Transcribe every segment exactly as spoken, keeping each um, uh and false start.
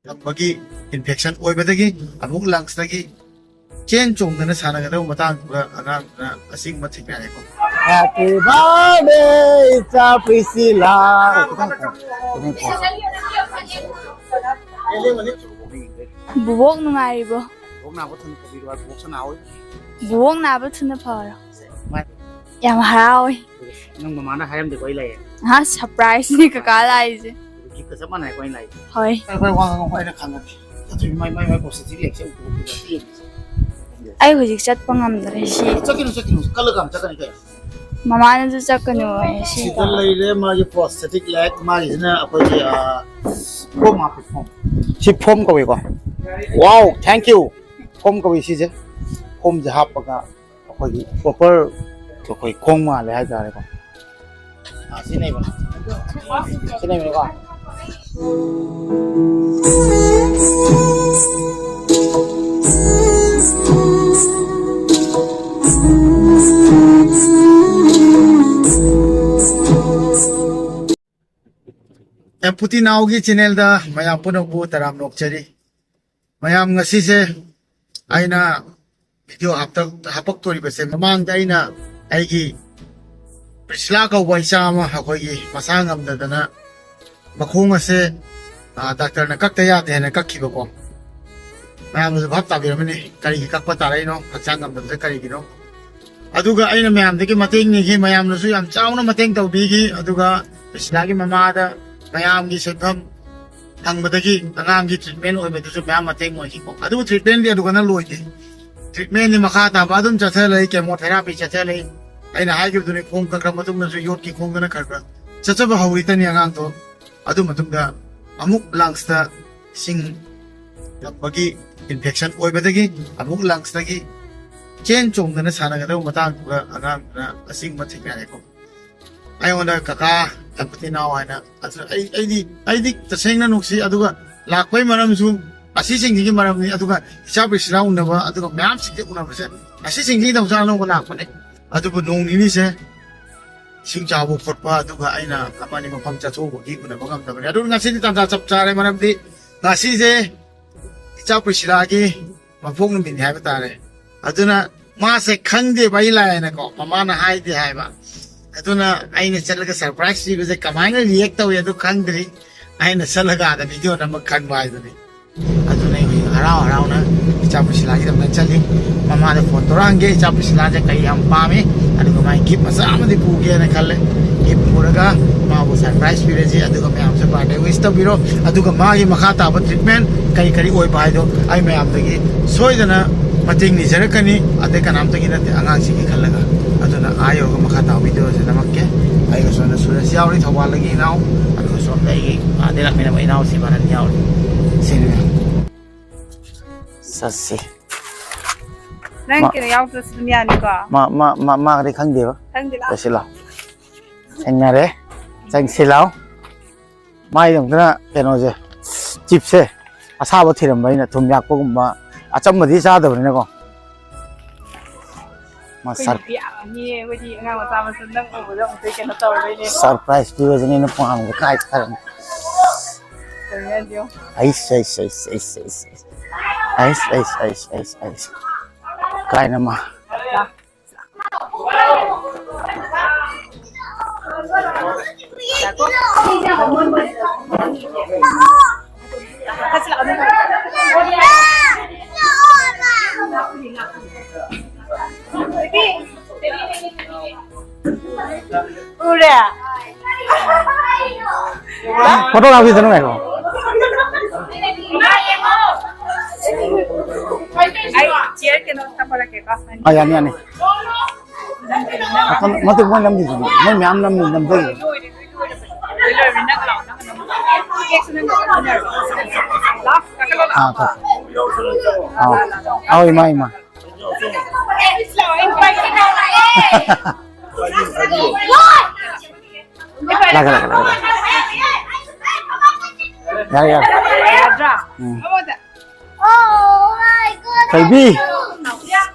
ꯇꯝꯕꯒꯤ ꯏꯟꯐꯦꯛꯁꯟ ꯑꯣꯏꯕꯗꯒꯤ ꯑꯃꯨꯛ ꯂꯪꯁꯇꯒꯤ ꯆꯦꯟ ꯆꯣꯡꯗꯅ ꯁꯥꯟꯅꯒꯗꯕ ꯃꯇꯥꯡꯗꯨꯗ ꯑꯉꯥꯡꯗꯨꯅ ꯑꯁꯤꯒꯨꯝꯕ ꯊꯦꯡꯅꯔꯦꯀꯣ꯫ Happy birthday, ꯏꯆꯥ ꯄ꯭ꯔꯤꯁꯤꯂꯥ꯫ ꯕꯨꯕꯣꯛ ꯅꯨꯡꯉꯥꯏꯔꯤꯕꯣ? ꯕꯨꯕꯣꯛ ꯅꯥꯕ ꯊꯨꯅ ꯐꯕꯤꯔꯣ ꯍꯥꯏ, ꯕꯨꯕꯣꯛꯁꯨ ꯅꯥꯍꯧꯋꯤ꯫ ꯕꯨꯕꯣꯛ ꯅꯥꯕ ꯊꯨꯅ ꯐꯔꯣ꯫ ꯃꯥ-, ꯌꯥꯝ ꯍꯔꯥꯎꯋꯦ꯫ ꯅꯪ ꯃꯃꯥꯅ ꯍꯥꯏꯔꯝꯗꯦꯀꯣ ꯑꯩ ꯂꯥꯛꯑꯦ? ꯍꯥ, ꯁꯔꯄ꯭ꯔꯥꯏꯁꯅꯤ ꯀꯀꯥ ꯂꯥꯛꯏꯁꯦ꯫ ꯒꯤꯐꯀ ꯆꯞ ꯃꯥꯟꯅꯩꯀꯣ ꯑꯩꯅ ꯂꯥꯛꯏꯁꯦ? ꯍꯣꯏ꯫ ꯐꯔꯦ, ꯐꯔꯦ, ꯋꯥ ꯉꯥꯡꯉꯛꯑꯣ, ꯑꯩꯅ ꯈꯪꯉꯒꯦ꯫ ꯑꯗꯨ ꯃꯥꯏ, ꯃꯥꯏ, ꯃꯥꯏ ꯄꯣꯁꯇꯤꯇꯤꯚ ꯔꯤꯑꯦꯛꯁꯟ ꯎꯕꯗ ꯌꯦꯡꯉꯁꯤ꯫ ꯑꯩ ꯍꯧꯖꯤꯛ ꯆꯠꯄ ꯉꯝꯗ꯭ꯔꯦ ꯁꯤ꯫ ꯆꯠꯀꯅꯨ, ꯆꯠꯀꯅꯨ, ꯀꯜꯂꯒ ꯌꯥꯝ ꯆꯠꯀꯅꯤ ꯀꯩꯅꯣ꯫ ꯃꯃꯥꯅꯁꯨ ꯆꯠꯀꯅꯨ ꯍꯥꯏꯌꯦ ꯁꯤ ꯁꯤꯗ ꯇꯧꯔꯒ꯫ ꯂꯩꯔꯦ ꯃꯥꯒꯤ ꯄ꯭ꯔꯣꯁꯊꯦꯇꯤꯛ ꯂꯦꯒ, ꯃꯥꯒꯤꯁꯤꯅ ꯑꯩꯈꯣꯏꯒꯤ, ꯑ, ꯐꯣꯝ ꯍꯥꯞꯄꯤ, ꯐꯣꯝ꯫ ꯁꯤ ꯐꯣꯝ ꯀꯧꯏꯀꯣ꯫ Wow, thank you꯫ ꯐꯣꯝ ꯀꯧꯏ ꯁꯤꯁꯦ꯫ ꯐꯣꯝꯁꯦ ꯍꯥꯞꯄꯒ ꯑꯩꯈꯣꯏꯒꯤ ꯄ꯭ꯔꯣꯄꯔ ꯑꯩꯈꯣꯏ ꯈꯣꯡ ꯃꯥꯜꯂꯦ ꯍꯥꯏꯇꯥꯔꯦꯀꯣ꯫ ꯑꯥ, ꯁꯤ ꯅꯩꯕꯅꯦ꯫ ꯁꯤ ꯅꯩꯕꯅꯦꯀꯣ꯫ ꯑꯦꯝꯄꯨꯇꯤ ꯅꯥꯎꯒꯤ ꯆꯦꯅꯦꯜꯗ ꯃꯌꯥꯝ ꯄꯨꯝꯅꯃꯛꯄꯨ ꯇꯔꯥꯝꯅ ꯑꯣꯛꯆꯔꯤ꯫ ꯃꯌꯥꯝ, ꯉꯁꯤꯁꯦ ꯑꯩꯅ ꯚꯤꯗꯤꯑꯣ ꯍꯥꯞꯇ-, ꯍꯥꯄꯛꯇꯣꯔꯤꯕꯁꯦ, ꯃꯃꯥꯡꯗ ꯑꯩꯅ ꯑꯩꯒꯤ ꯄ꯭ꯔꯤꯁꯤꯂꯥ ꯀꯧꯕ ꯏꯆꯥ ꯑꯃ ꯑꯩꯈꯣꯏꯒꯤ ꯃꯁꯥ ꯉꯝꯗꯗꯅ ꯃꯈꯣꯡ ꯑꯁꯦ, ꯑ, ꯗꯥꯛꯇꯔꯅ ꯀꯛꯇ ꯌꯥꯗꯦ ꯍꯥꯏꯅ ꯀꯛꯈꯤꯕꯀꯣ꯫ ꯃꯌꯥꯝꯅꯁꯨ ꯚꯥꯞ ꯇꯥꯕꯤꯔꯝꯃꯅꯤ, ꯀꯔꯤꯒꯤ ꯀꯛꯄ ꯇꯥꯔꯛꯏꯅꯣ, ꯍꯛꯆꯥꯡ ꯉꯝꯗꯕꯁꯦ ꯀꯔꯤꯒꯤꯅꯣ꯫ ꯑꯗꯨꯒ ꯑꯩꯅ ꯃꯌꯥꯝꯗꯒꯤ ꯃꯇꯦꯡ ꯅꯤꯈꯤ, ꯃꯌꯥꯝꯅꯁꯨ ꯌꯥꯝ ꯆꯥꯎꯅ ꯃꯇꯦꯡ ꯇꯧꯕꯤꯈꯤ꯫ ꯑꯗꯨꯒ ꯄ꯭ꯔꯤꯁꯤꯂꯥꯒꯤ ꯃꯃꯥꯗ ꯃꯌꯥꯝꯒꯤ ꯁꯦꯟꯐꯝ ꯍꯪꯕꯗꯒꯤ ꯑꯉꯥꯡꯒꯤ ꯇ꯭ꯔꯤꯠꯃꯦꯟ ꯑꯣꯏꯕꯗꯨꯁꯨ ꯃꯌꯥꯝ ꯃꯇꯦꯡ ꯑꯣꯏꯈꯤꯀꯣ꯫ ꯑꯗꯨꯕꯨ ꯇ꯭ꯔꯤꯠꯃꯦꯟꯗꯤ ꯑꯗꯨꯒꯅ ꯂꯣꯏꯗꯦ꯫ ꯇ꯭ꯔꯤꯠꯃꯦꯟꯗꯤ ꯃꯈꯥ ꯇꯥꯕ ꯑꯗꯨꯝ ꯆꯠꯊꯔꯛꯏ, ꯀꯦꯃꯣꯊꯦꯔꯥꯄꯤ ꯆꯠꯊꯔꯛꯏ꯫ ꯑꯩꯅ ꯍꯥꯏꯈꯤꯕꯗꯨꯅꯤ, ꯈꯣꯡ ꯀꯛꯈ꯭ꯔ ꯃꯇꯨꯡꯗꯁꯨ ꯌꯣꯠꯀꯤ ꯈꯣꯡꯗꯨꯅ ꯈꯔ ꯈꯔ ꯆꯠꯆꯕ ꯍꯧꯔꯤꯇꯅꯤ ꯑꯉꯥꯡꯗꯣ꯫ ꯑꯗꯨ ꯃꯇꯨꯡꯗ ꯑꯃꯨꯛ ꯂꯪꯁꯇ ꯏꯁꯤꯡ ꯇꯝꯕꯒꯤ ꯏꯟꯐꯦꯛꯁꯟ ꯑꯣꯏꯕꯗꯒꯤ ꯑꯃꯨꯛ ꯂꯪꯁꯇꯒꯤ ꯆꯦꯟ ꯆꯣꯡꯗꯅ ꯁꯥꯟꯅꯒꯗꯕ ꯃꯇꯥꯡꯗꯨꯗ ꯑꯉꯥꯡꯗꯨꯅ ꯑꯁꯤꯒꯨꯝꯕ ꯊꯦꯡꯅꯔꯦꯀꯣ꯫ ꯑꯩꯉꯣꯟꯗ "ꯀꯀꯥ, ꯑꯦꯝꯄꯇꯤ ꯅꯥꯎ" ꯍꯥꯏꯅ, ꯑꯗꯨ ꯑꯩ, ꯑꯩꯗꯤ, ꯑꯩꯗꯤ ꯇꯁꯦꯡꯅ ꯅꯨꯡꯁꯤ꯫ ꯑꯗꯨꯒ ꯂꯥꯛꯄꯒꯤ ꯃꯔꯝꯁꯨ ꯑꯁꯤꯁꯤꯡꯁꯤꯒꯤ ꯃꯔꯝꯅꯤ꯫ ꯑꯗꯨꯒ ꯏꯆꯥ ꯄ꯭ꯔꯤꯁꯤꯂꯥ ꯎꯅꯕ, ꯑꯗꯨꯒ ꯃꯌꯥꯝꯁꯤꯡꯁꯦ ꯎꯅꯕꯁꯦ, ꯑꯁꯤꯁꯤꯡꯁꯤꯒꯤꯗꯃꯛ ꯑꯅꯧꯕ ꯂꯥꯛꯄꯅꯦ꯫ ꯑꯗꯨꯕꯨ ꯅꯣꯡ ꯅꯤꯅꯤꯁꯦ ꯏꯁꯤꯡ ꯆꯥꯎꯕ ꯈꯣꯠꯄ, ꯑꯗꯨꯒ ꯑꯩꯅ ꯑꯃ ꯑꯅꯤ ꯃꯐꯝ ꯆꯠꯊꯣꯛꯎꯕꯒꯤ ꯎꯅꯕ ꯉꯝꯗꯕꯅꯤ꯫ ꯑꯗꯨ ꯉꯁꯤꯗꯤ ꯇꯥꯟꯖꯥ ꯆꯞ ꯆꯥꯔꯦ, ꯃꯔꯝꯗꯤ ꯉꯁꯤꯁꯦ ꯏꯆꯥ ꯄ꯭ꯔꯤꯁꯤꯂꯥꯒꯤ ꯃꯄꯣꯛ ꯅꯨꯃꯤꯠꯅꯤ ꯍꯥꯏꯕ ꯇꯥꯔꯦ꯫ ꯑꯗꯨꯅ ꯃꯥꯁꯦ ꯈꯪꯗꯦꯕ ꯑꯩ ꯂꯥꯛꯑꯦꯅꯀꯣ, ꯃꯃꯥꯅ ꯍꯥꯏꯗꯦ ꯍꯥꯏꯕ꯫ ꯑꯗꯨꯅ ꯑꯩꯅ ꯆꯠꯂꯒ ꯁꯔꯄ꯭ꯔꯥꯏꯁ ꯄꯤꯕꯁꯦ ꯀꯃꯥꯏꯅ ꯔꯤꯌꯦꯛ ꯇꯧꯏ ꯑꯗꯨ ꯈꯪꯗ꯭ꯔꯤ꯫ ꯑꯩꯅ ꯆꯠꯂꯒ ꯑꯥꯗ ꯚꯤꯗꯤꯑꯣ ꯅꯝꯕ ꯈꯪꯕ ꯍꯥꯏꯗꯨꯅꯤ꯫ ꯑꯗꯨꯅ ꯑꯩ ꯍꯧꯖꯤꯛ ꯍꯔꯥꯎ ꯍꯔꯥꯎꯅ ꯏꯆꯥ ꯄ꯭ꯔꯤꯁꯤꯂꯥꯒꯤꯗꯃꯛꯇ ꯆꯠꯂꯤ꯫ ꯃꯃꯥꯗ ꯐꯣꯟ ꯇꯧꯔꯛꯑꯝꯒꯦ, ꯏꯆꯥ ꯄ꯭ꯔꯤꯁꯤꯂꯥꯁꯦ ꯀꯔꯤ ꯌꯥꯝ ꯄꯥꯝꯃꯤ, ꯑꯗꯨꯒ ꯃꯥꯒꯤ ꯒꯤꯐ ꯃꯆꯥ ꯑꯃꯗꯤ ꯄꯨꯒꯦꯅ ꯈꯜꯂꯦ꯫ ꯒꯤꯐ ꯄꯨꯔꯒ ꯃꯥꯕꯨ ꯁꯔꯄ꯭ꯔꯥꯏꯁ ꯄꯤꯔꯁꯤ, ꯑꯗꯨꯒ ꯃꯌꯥꯝꯁꯨ ꯕꯥꯔꯗꯦ ꯋꯤꯁ ꯇꯧꯕꯤꯔꯣ꯫ ꯑꯗꯨꯒ ꯃꯥꯒꯤ ꯃꯈꯥ ꯇꯥꯕ ꯇ꯭ꯔꯤꯠꯃꯦꯟ ꯀꯔꯤ ꯀꯔꯤ ꯑꯣꯏꯕ ꯍꯥꯏꯗꯣ ꯑꯩ ꯃꯌꯥꯝꯗꯒꯤ ꯁꯣꯏꯗꯅ ꯃꯇꯦꯡ ꯅꯤꯖꯔꯛꯀꯅꯤ꯫ ꯑꯇꯩ ꯀꯅꯥꯝꯇꯒꯤ ꯅꯠꯇꯦ, ꯑꯉꯥꯡꯁꯤꯒꯤ ꯈꯜꯂꯒ꯫ ꯑꯗꯨꯅ ꯑꯥ ꯌꯧꯔꯒ ꯃꯈꯥ ꯇꯥꯕ ꯚꯤꯗꯤꯑꯣꯁꯦ ꯅꯝꯃꯛꯀꯦ꯫ ꯑꯩꯒ ꯁꯣꯝꯗ ꯁꯨꯔꯦꯁ ꯌꯥꯎꯔꯤ, ꯊꯧꯕꯥꯜꯗꯒꯤ ꯏꯅꯥꯎ, ꯑꯗꯨꯒ ꯁꯣꯝꯗ ꯑꯩꯒꯤ ꯑꯥꯗꯩ ꯂꯥꯛꯃꯤꯟꯅꯕ ꯏꯅꯥꯎ ꯁꯤꯕꯥꯅꯟ ꯌꯥꯎꯔꯤ꯫ ꯁꯤꯅꯤ ꯃꯌꯥꯝ꯫ ꯆꯠꯁꯤ꯫ ꯅꯪ ꯃꯥ-, ꯀꯩꯅꯣ ꯌꯥꯎꯗ꯭ꯔꯁꯨ ꯑꯗꯨꯝ ꯌꯥꯅꯤꯀꯣ? ꯃꯥ, ꯃꯥ, ꯃꯥ, ꯃꯥꯒꯗꯤ ꯈꯪꯗꯦꯕ꯫ ꯈꯪꯗꯦ ꯂꯥꯎ꯫ ꯆꯠꯁꯤ ꯂꯥꯎ꯫ ꯊꯦꯡꯅꯔꯦ꯫ ꯆꯪꯁꯤ ꯂꯥꯎ꯫ ꯃꯥꯒꯤꯗꯃꯛꯇꯅ ꯀꯩꯅꯣꯁꯦ, ꯆꯤꯞꯁꯦ ꯑꯁꯥꯕ ꯊꯤꯔꯝꯕ ꯑꯩꯅ, ꯊꯨꯝ ꯌꯥꯛꯄꯒꯨꯝꯕ, ꯑꯆꯝꯕꯗꯤ ꯆꯥꯗꯕꯅꯤꯅꯀꯣ꯫ ꯃꯥ ꯑꯩꯈꯣꯏ ꯁꯔ- ꯅꯨꯄꯤ ꯌꯥꯝꯃꯤꯌꯦ, ꯑꯩꯈꯣꯏꯗꯤ ꯑꯉꯥꯡ ꯃꯆꯥ ꯃꯁꯨ ꯅꯪ ꯎꯕꯗ ꯑꯃꯨꯛꯇ ꯀꯩꯅꯣ ꯇꯧꯔꯗꯣꯏꯅꯦ꯫ ꯁꯔꯄ꯭ꯔꯥꯏꯁ ꯄꯤꯕꯁꯤꯅꯦ ꯑꯩꯅ ꯄꯥꯝꯃꯤꯁꯦ꯫ ꯀꯥꯏ ꯆꯠꯈ꯭ꯔꯕꯅꯣ? ꯀꯩꯅꯣ ꯍꯥꯏꯁꯤꯕꯣ? ꯑꯩꯁ, ꯑꯩꯁ, ꯑꯩꯁ꯫ ꯀꯥꯏꯅ ꯃꯥ? ꯂꯥꯛ꯫ ꯎꯔꯦ? ꯐꯣꯇꯣ ꯀꯥꯞꯈꯤꯁꯅꯨ, ꯉꯥꯏꯈꯣ꯫ ꯑꯩ ꯆꯤꯌꯔ ꯀꯩꯅꯣ ꯊꯝꯃꯔꯛꯀꯦꯀꯣ꯫ ꯑꯥ, ꯌꯥꯅꯤ, ꯌꯥꯅꯤ꯫ ꯅꯠꯇꯦ, ꯃꯣꯏ ꯅꯝꯈꯤꯁꯤꯗꯤ꯫ ꯃꯣꯏ ꯃꯌꯥꯝ ꯅꯝꯃꯤ, ꯅꯝꯊꯩ꯫ ꯑꯥ, ꯊꯣꯛ꯫ ꯑꯥ, ꯑꯧ, ꯏꯃꯥ, ꯏꯃꯥ꯫ ꯂꯥꯛꯀꯦ, ꯂꯥꯛꯀꯦ, ꯂꯥꯛꯀꯦ꯫ ꯌꯥꯔꯦ, ꯌꯥꯔꯦ꯫ ꯌꯥꯗ꯭ꯔꯥ? ꯎꯝ꯫ ꯊꯣꯏꯕꯤ,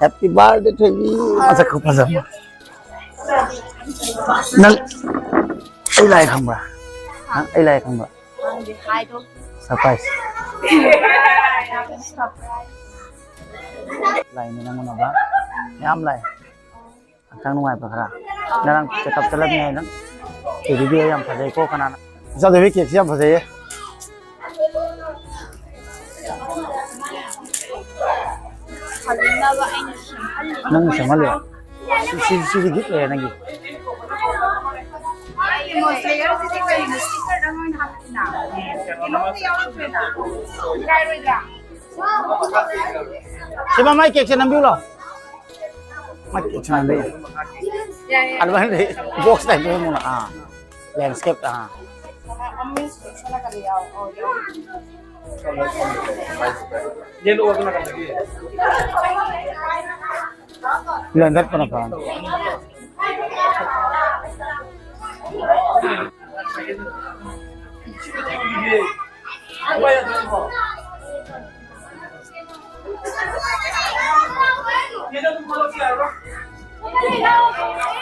happy birthday, ꯊꯣꯏꯕꯤ꯫ ꯃꯁꯛ ꯈꯨꯐꯖ ꯑꯃ꯫ ꯅꯪ ꯑꯩ ꯂꯥꯛꯑꯦ ꯈꯪꯕ꯭ꯔꯥ? ꯅꯪ ꯑꯩ ꯂꯥꯛꯑꯦ ꯈꯪꯕ꯭ꯔꯥ? ꯈꯪꯗꯦ, ꯍꯥꯏꯗꯣ꯫ ꯁꯔꯄ꯭ꯔꯥꯏꯁ꯫ ꯂꯥꯛꯏꯅꯦ ꯅꯪ ꯎꯅꯕ꯫ ꯃꯌꯥꯝ ꯂꯥꯛꯑꯦ꯫ ꯍꯛꯆꯥꯡ ꯅꯨꯡꯉꯥꯏꯕ ꯈꯔ꯫ ꯉꯔꯥꯡ ꯆꯦꯛꯑꯞ ꯆꯠꯂꯝꯃꯤ ꯍꯥꯏ ꯅꯪ꯫ ꯇꯦꯗꯤ ꯕꯤꯌꯔ ꯌꯥꯝ ꯐꯖꯩꯀꯣ ꯀꯅꯥꯅ? ꯏꯆꯥꯗꯕꯤ ꯀꯦꯛꯁꯤ ꯌꯥꯝ ꯐꯖꯩꯌꯦ꯫ ꯐꯖꯅꯕ ꯑꯩꯅ ꯁꯦꯝꯍꯜꯂꯤꯅꯦ꯫ ꯅꯪꯅ ꯁꯦꯝꯍꯜꯂꯤꯔꯣ? ꯁꯤ, ꯁꯤ, ꯁꯤꯗꯤ ꯒꯤꯐ ꯂꯩꯔꯦ ꯅꯪꯒꯤ꯫ ꯑꯩꯒꯤ ꯃꯣꯏꯁ ꯂꯦꯌꯔꯁꯤꯗꯤ ꯀꯩꯅꯣ? ꯁ꯭ꯇꯤꯀꯔꯗꯪ ꯑꯣꯏꯅ ꯍꯥꯞꯄꯤꯅ꯫ ꯀꯩꯅꯣꯝꯇ ꯌꯥꯎꯔꯛꯇ꯭ꯔꯦꯅ꯫ ꯏꯀꯥꯏꯔꯣꯏꯗ꯭ꯔꯥ? ꯁꯤꯃ ꯃꯥꯏ ꯀꯦꯛꯁꯦ ꯅꯝꯕꯤꯌꯨ ꯂꯥꯎ꯫ ꯃꯥꯏ ꯀꯦꯛꯁꯦ ꯅꯝꯕꯤꯌꯨ꯫ ꯌꯥꯏ, ꯌꯥꯏ꯫ ꯑꯗꯨꯃꯥꯏꯅ ꯂꯩ꯫ ꯕꯣꯛꯁ ꯇꯥꯏꯞꯇ ꯑꯃꯨꯛ, ꯑꯥ꯫ ꯂꯦꯟꯁꯀꯦꯞ, ꯑꯥ꯫ ꯂꯦꯟꯗꯠꯄꯅ ꯐꯔꯅꯤ꯫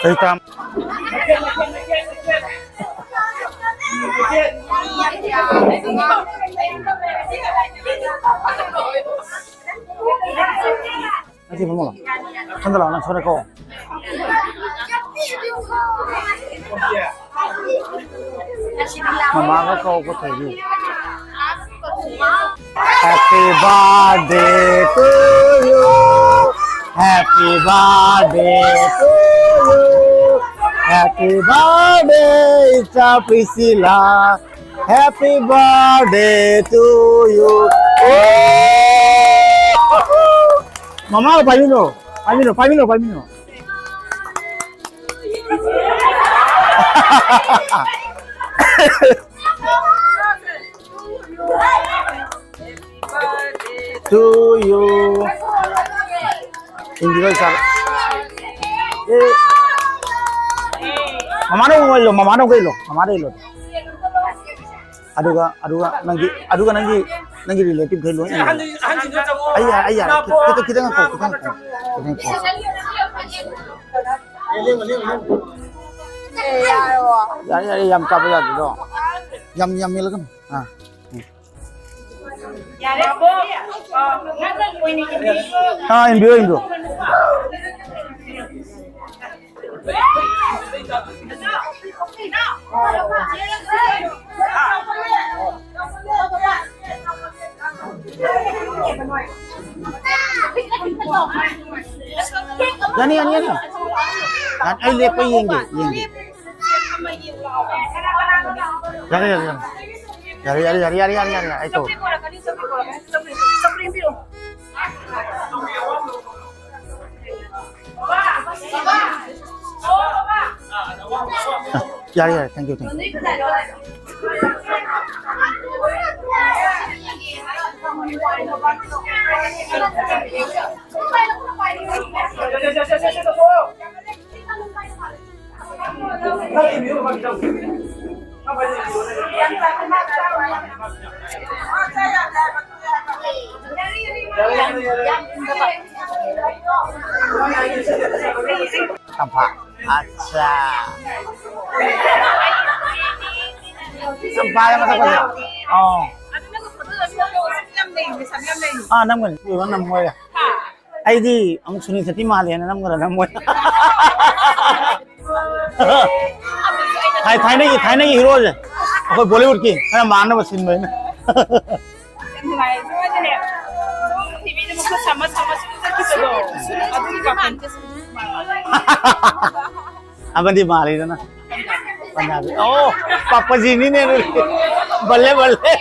ꯀꯩ ꯇꯥꯝ-, ꯅꯪ ꯁꯤ ꯐꯝꯃꯣ ꯂꯥꯎ꯫ ꯁꯣꯝꯗ ꯂꯥꯎ, ꯅꯪ ꯁꯣꯝꯗ ꯀꯧ꯫ ꯃꯃꯥꯒ ꯀꯧ, ꯀꯧꯊꯣꯛꯏ꯫ Happy birthday to you. Happy birthday to you. Happy birthday, ꯏꯆꯥ Priscilla. Happy birthday to you. ꯃꯃꯥꯒ ꯄꯥꯏꯃꯤꯟꯅꯣ꯫ ꯄꯥꯏꯃꯤꯟꯅꯣ, ꯄꯥꯏꯃꯤꯟꯅꯣ, ꯄꯥꯏꯃꯤꯟꯅꯣ꯫ To you. ꯏꯟꯗꯤꯔꯣꯏ ꯁꯥꯔ꯫ ꯑꯦ꯫ ꯃꯃꯥꯅ ꯑꯃꯨꯛ ꯏꯜꯂꯣ, ꯃꯃꯥꯅ ꯑꯃꯨꯛ ꯏꯜꯂꯣ, ꯃꯃꯥꯅ ꯏꯜꯂꯣ꯫ ꯑꯗꯨꯒ, ꯑꯗꯨꯒ ꯅꯪꯒꯤ, ꯑꯗꯨꯒ ꯅꯪꯒꯤ, ꯅꯪꯒꯤ relative ꯈꯩ ꯂꯣꯏ ꯏꯜꯂꯣ꯫ ꯑꯍꯟꯁꯤꯡꯗꯣ ꯆꯪꯉꯛꯑꯣ꯫ ꯑꯩ ꯌꯥꯔꯦ, ꯑꯩ ꯌꯥꯔꯦ꯫ ꯈꯤꯇꯪ, ꯈꯤꯇꯪ ꯉꯥꯏꯈꯣ, ꯈꯤꯇꯪ ꯉꯥꯏꯈꯣ꯫ ꯈꯤꯇꯪ ꯉꯥꯏꯈꯣ꯫ ꯑꯦ, ꯌꯥꯔꯦ꯫ ꯌꯥꯔꯦ, ꯌꯥꯔꯦ, ꯌꯥꯝ ꯆꯥꯕ ꯌꯥꯗꯦꯗꯣ꯫ ꯌꯥꯝ, ꯌꯥꯝ ꯃꯦꯜꯂꯒꯅꯨ꯫ ꯑꯥ꯫ ꯎꯝ꯫ ꯑꯥ, ꯏꯟꯕꯤꯌꯨ, ꯏꯟꯕꯤꯌꯨ꯫ ꯌꯥꯅꯤ, ꯌꯥꯅꯤ, ꯌꯥꯅꯤ꯫ ꯌꯥꯅꯤ, ꯑꯩ ꯂꯦꯞꯄ ꯌꯦꯡꯒꯦ, ꯌꯦꯡꯒꯦ꯫ ꯌꯥꯔꯦ, ꯌꯥꯔꯦ, ꯌꯥꯔꯦ꯫ ꯌꯥꯔꯦ, ꯌꯥꯔꯦ, ꯌꯥꯔꯦ, ꯌꯥꯔꯦ, ꯌꯥꯔꯦ, ꯑꯩ ꯇꯧ꯫ ꯌꯥꯔꯦ, ꯌꯥꯔꯦ, thank you, thank you꯫ ꯇꯝꯐꯥ꯫ ꯑꯠꯆꯥ꯫ ꯇꯝꯐꯥ ꯌꯥꯝ ꯃꯁꯛ ꯐꯖꯩ꯫ ꯑꯣ꯫ ꯑꯥ, ꯅꯝꯒꯅꯤ꯫ ꯏꯕ ꯅꯝꯃꯣꯏꯔꯦ꯫ ꯑꯩꯗꯤ ꯑꯃꯨꯛ ꯁꯨꯅꯤꯜ ꯁꯦꯠꯇꯤ ꯃꯥꯜꯂꯦꯅ ꯅꯝꯒꯗ꯭ꯔꯥ ꯅꯝꯃꯣꯏ꯫ ꯊꯥꯏ-, ꯊꯥꯏꯅꯒꯤ, ꯊꯥꯏꯅꯒꯤ ꯍꯤꯔꯣꯁꯦ ꯑꯩꯈꯣꯏ ꯕꯣꯂꯤꯋꯨꯗꯀꯤ ꯈꯔ ꯃꯥꯟꯅꯕ ꯁꯤꯟꯕ ꯑꯩꯅ꯫ ꯌꯥꯝ ꯅꯨꯡꯉꯥꯏ꯫ ꯁꯨꯃꯥꯏꯅꯅꯦ, ꯁꯨꯝ ꯇꯤꯚꯤꯗ ꯃꯈꯨꯠ ꯁꯝꯃ ꯁꯝꯃ ꯁꯨꯝ ꯆꯠꯈꯤꯕꯗꯣ, ꯑꯗꯨꯒꯤ ꯋꯥꯈꯜꯁꯦ ꯁꯨꯝ ꯅꯨꯡꯉꯥꯏ꯫ ꯑꯃꯗꯤ ꯃꯥꯜꯂꯤꯗꯅ꯫ ꯄꯟꯖꯥꯕꯤ꯫ ꯑꯣ, ꯄꯥꯄꯖꯤꯅꯤꯅꯦ ꯑꯗꯨꯗꯤ꯫ ꯕꯜꯂꯦ, ꯕꯜꯂꯦ꯫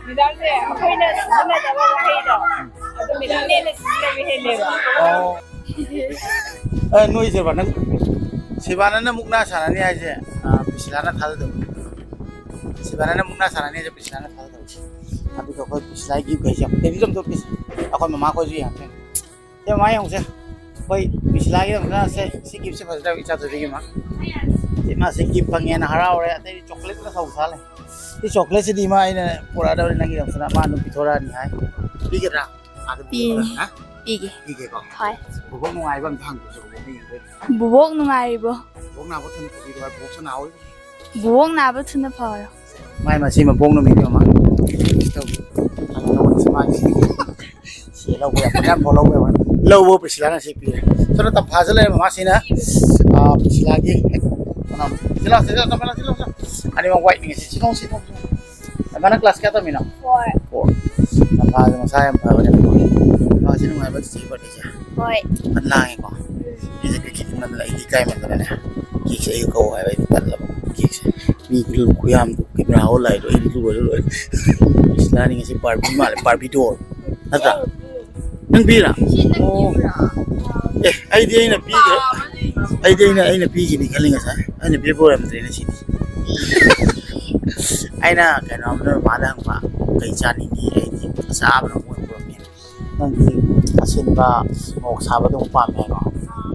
ꯃꯦꯗꯥꯝꯁꯦ ꯑꯩꯈꯣꯏꯅ ꯁꯤꯖꯤꯟꯅꯗꯕ ꯋꯥꯍꯩꯗꯣ, ꯑꯗꯨ ꯃꯦꯗꯥꯝꯅ ꯍꯦꯟꯅ ꯁꯤꯖꯤꯟꯅꯕ ꯍꯦꯜꯂꯦꯕ꯫ ꯑꯣ꯫ ꯑꯦ, ꯅꯣꯏꯁꯦ ꯕꯥ, ꯅꯪ ꯁꯤꯕꯥꯅꯅ ꯃꯨꯛꯅꯥ ꯁꯥꯟꯅꯅꯤ ꯍꯥꯏꯁꯦ, ꯑ, ꯄ꯭ꯔꯤꯁꯤꯂꯥꯅ ꯊꯥꯖꯗꯕ꯫ ꯁꯤꯕꯥꯅꯅ ꯃꯨꯛꯅꯥ ꯁꯥꯟꯅꯅꯤ ꯍꯥꯏꯁꯦ ꯄ꯭ꯔꯤꯁꯤꯂꯥꯅ ꯊꯥꯖꯗꯕ꯫ ꯑꯗꯨꯒ ꯑꯩꯈꯣꯏ ꯄ꯭ꯔꯤꯁꯤꯂꯥꯒꯤ ꯒꯤꯐ ꯍꯥꯏꯁꯦ ꯌꯥꯝ ꯇꯦꯂꯤꯗ ꯑꯝꯇ ꯄꯤꯁꯤ꯫ ꯑꯩꯈꯣꯏ ꯃꯃꯥꯈꯣꯏꯁꯨ ꯌꯦꯡꯉꯛꯇꯣꯏꯅꯦ꯫ ꯁꯦ, ꯃꯃꯥ ꯌꯦꯡꯉꯨꯁꯦ꯫ ꯑꯩꯈꯣꯏ ꯄ꯭ꯔꯤꯁꯤꯂꯥꯒꯤꯗꯃꯛꯇ ꯁꯦ, ꯁꯤ ꯒꯤꯐꯁꯦ ꯐꯖꯗ꯭ꯔꯕ ꯏꯆꯥ ꯊꯣꯏꯕꯤꯒꯤ ꯃꯥ꯫ ꯁꯤ ꯃꯥꯁꯦ ꯒꯤꯐ ꯐꯪꯉꯦꯅ ꯍꯔꯥꯎꯔꯦ, ꯑꯇꯩꯗꯤ ꯆꯣꯀ꯭ꯂꯦꯠꯅ ꯁꯧ ꯁꯥ ꯂꯩ꯫ ꯁꯤ ꯆꯣꯀ꯭ꯂꯦꯠꯁꯤꯗꯤ ꯏꯃꯥ ꯑꯩꯅ ꯄꯨꯔꯛꯑꯗꯕꯅꯤ ꯅꯪꯒꯤꯗꯃꯛꯇ, ꯃꯥ ꯑꯗꯨꯝ ꯄꯤꯊꯣꯔꯛꯑꯅꯤ ꯍꯥꯏ꯫ ꯄꯤꯒꯗ꯭ꯔꯥ? ꯑꯗꯨꯝ ꯄꯤꯅꯤ꯫ ꯄꯤꯊꯣꯔꯛꯑꯅꯤ, ꯍꯥ? ꯄꯤꯒꯦ꯫ ꯄꯤꯒꯦꯀꯣ? ꯍꯣꯏ꯫ ꯕꯣꯕꯣꯛ ꯅꯨꯡꯉꯥꯏꯕ ꯑꯝꯇ ꯍꯪꯕꯤꯌꯨꯁꯦ, ꯕꯣꯕꯣꯛꯅ ꯌꯦꯡꯗꯣꯏꯅꯦ꯫ ꯕꯣꯕꯣꯛ ꯅꯨꯡꯉꯥꯏꯔꯤꯕꯣ? ꯕꯣꯕꯣꯛ ꯅꯥꯕ ꯊꯨꯅ ꯐꯕꯤꯔꯣ ꯍꯥꯏ, ꯕꯣꯕꯣꯛꯁꯨ ꯅꯥꯍꯧꯔꯤ꯫ ꯕꯣꯕꯣꯛ ꯅꯥꯕ ꯊꯨꯅ ꯐꯔꯣ꯫ ꯃꯥꯏ ꯃꯁꯤ ꯃꯄꯣꯛ ꯅꯨꯃꯤꯠꯀꯤ ꯃꯃꯥꯡ꯫ ꯂꯧꯕ ꯌꯥꯝ ꯌꯥꯝ ꯐꯥꯎ ꯂꯧꯕ ꯌꯥꯝ ꯂꯧꯕ ꯄ꯭ꯔꯤꯁꯤꯂꯥꯅ ꯁꯤ ꯄꯤꯔꯦ꯫ ꯁꯣꯝꯗ ꯇꯝꯐꯥꯁꯨ ꯂꯩꯔꯦ ꯃꯃꯥꯁꯤꯅ꯫ ꯑꯥ, ꯄ꯭ꯔꯤꯁꯤꯂꯥꯒꯤ ꯀꯩꯅꯣ, ꯁꯤ ꯂꯥꯎ, ꯁꯤ ꯂꯥꯎ, ꯁꯤ ꯂꯥꯎ, ꯁꯤ ꯂꯥꯎ꯫ ꯑꯅꯤꯃꯛ ꯋꯥꯏꯠꯅꯤ ꯉꯁꯤ꯫ ꯁꯤ ꯂꯥꯎ, ꯁꯤ ꯂꯥꯎ, ꯁꯤ ꯂꯥꯎ꯫ ꯃꯥꯅ ꯀ꯭ꯂꯥꯁ ꯀꯌꯥ ꯇꯝꯃꯤꯅꯣ? Four꯫ Four꯫ ꯇꯝꯐꯥꯁꯦ ꯃꯁꯥ ꯌꯥꯝ ꯐꯕꯅꯦ꯫ ꯃꯥꯁꯤ ꯅꯨꯡꯉꯥꯏꯕ ꯆꯤꯆꯦ ꯕꯥꯔꯗꯦꯁꯦ꯫ ꯍꯣꯏ꯫ ꯐꯖꯅ ꯂꯥꯡꯉꯦꯀꯣ꯫ ꯃꯤꯁꯦ ꯀꯩ ꯈꯤꯇꯪ ꯃꯟꯗꯅ ꯑꯩꯗꯤ ꯏꯀꯥꯏ ꯃꯟꯗꯅꯅꯦ꯫ ꯀꯦꯛꯁꯦ ꯑꯩꯒ ꯀꯧ ꯍꯥꯏꯕ ꯑꯩꯗꯤ ꯇꯜꯂꯕ꯫ ꯀꯦꯛꯁꯦ ꯃꯤ ꯈꯨꯌꯥꯝꯗꯨ ꯀꯦꯃꯦꯔꯥ ꯍꯣꯜ ꯂꯥꯛꯏꯗꯣ ꯑꯩꯗꯤ ꯂꯣꯏꯔꯦ ꯂꯣꯏꯔꯦ꯫ ꯄ꯭ꯔꯤꯁꯤꯂꯥꯅꯤ ꯉꯁꯤ ꯕꯥꯔꯕꯤ ꯃꯥꯜꯂꯦ, ꯕꯥꯔꯕꯤ ꯗꯣꯜ꯫ ꯅꯠꯇ꯭ꯔꯥ? ꯅꯪ ꯄꯤꯔꯥ? ꯑꯣ꯫ ꯑꯦ, ꯑꯩꯗꯤ ꯑꯩꯅ ꯄꯤꯈ꯭ꯔꯦ꯫ ꯑꯩꯗꯤ ꯑꯩꯅ, ꯑꯩꯅ ꯄꯤꯈꯤꯅꯤ ꯈꯜꯂꯤ ꯉꯁꯥꯏ꯫ ꯑꯩꯅ ꯄꯤꯔꯛꯄ ꯑꯣꯏꯔꯝꯗ꯭ꯔꯦꯅꯦ ꯁꯤꯗꯤ꯫ ꯑꯩꯅ ꯀꯩꯅꯣꯝꯗ ꯃꯃꯥꯗ ꯍꯪꯕ, "ꯀꯩ ꯆꯥꯅꯤꯡꯉꯤ?" ꯑꯩꯗꯤ ꯑꯆꯥꯕꯅ ꯑꯃꯨꯛ ꯑꯣꯏꯅ ꯄꯨꯔꯛꯀꯦ꯫ ꯅꯪꯗꯤ ꯑꯁꯤꯟꯕ, ꯃꯣꯔꯣꯛ ꯁꯥꯕꯗꯣ ꯑꯃꯨꯛ ꯄꯥꯝꯃꯦ ꯍꯥꯏꯀꯣ?